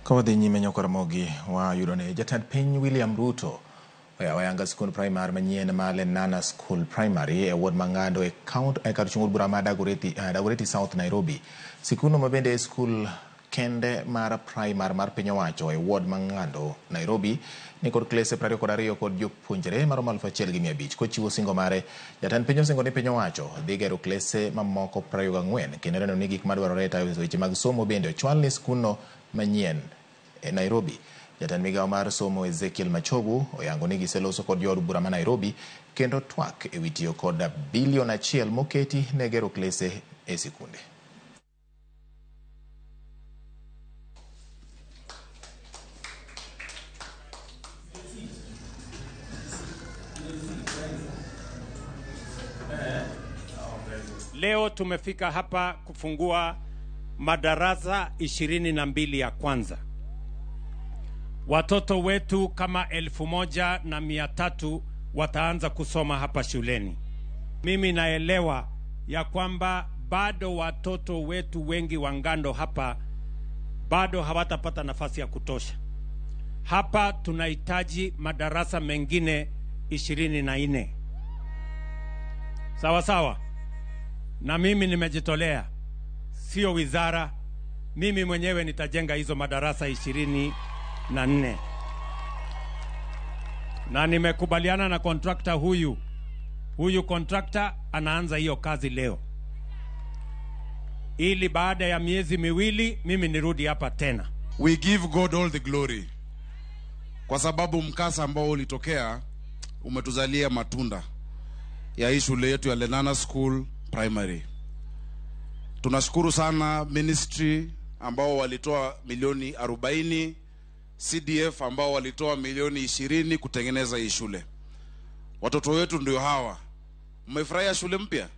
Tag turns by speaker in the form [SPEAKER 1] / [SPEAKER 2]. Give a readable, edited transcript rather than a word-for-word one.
[SPEAKER 1] Ka wadhi nyime nyoko Ramogi wayudo ni jatend piny William Ruto oyawo ayanga skund primary manyien ma Lenana School Primary e ward ma Ngando e count e kar chung' od bura ma Dagoretti, Dagoretti South Nairobi. Sikundno ma bende e skul kende mar primar mar piny owacho e ward ma Ngando Nairobi ni kod klese 22 kod jopuonjre maromo 1,500. Kochiwo singo mare, jatend piny osingo ni piny owacho dhi gero klese mamoko 24 kendo neno ni gik madwarore e tayo weche mag somo bende ochwal ne skundno manyien e Nairobi. Jatend migawo mar somo Ezekiel Machogu oyango ni giseloso kod jood bura ma Nairobi kendo twak ewi tiyo kod bilion achiel moketi ne gero klese e sikunde.
[SPEAKER 2] Leo tumefika hapa kufungua madarasa 22 ya kwanza. Watoto wetu kama 1,300 wataanza kusoma hapa shuleni. Mimi naelewa ya kwamba bado watoto wetu wengi wa Ngando hapa bado hawatapata nafasi ya kutosha. Hapa tunahitaji madarasa mengine 24. Sawa sawa. Na mimi nimejitolea, sio wizara, mimi mwenyewe nitajenga hizo madarasa 24. Na nimekubaliana na kontrakta huyu. Huyu kontrakta anaanza hiyo kazi leo, ili baada ya miezi miwili mimi nirudi hapa tena.
[SPEAKER 3] We give God all the glory, kwa sababu mkasa ambao ulitokea umetuzalia matunda ya hii shule yetu ya Lenana School Primary. Tunashukuru sana ministry ambao walitoa milioni 40, CDF ambao walitoa milioni 20 kutengeneza hii shule. Watoto wetu ndio hawa. Mmefurahia shule mpya?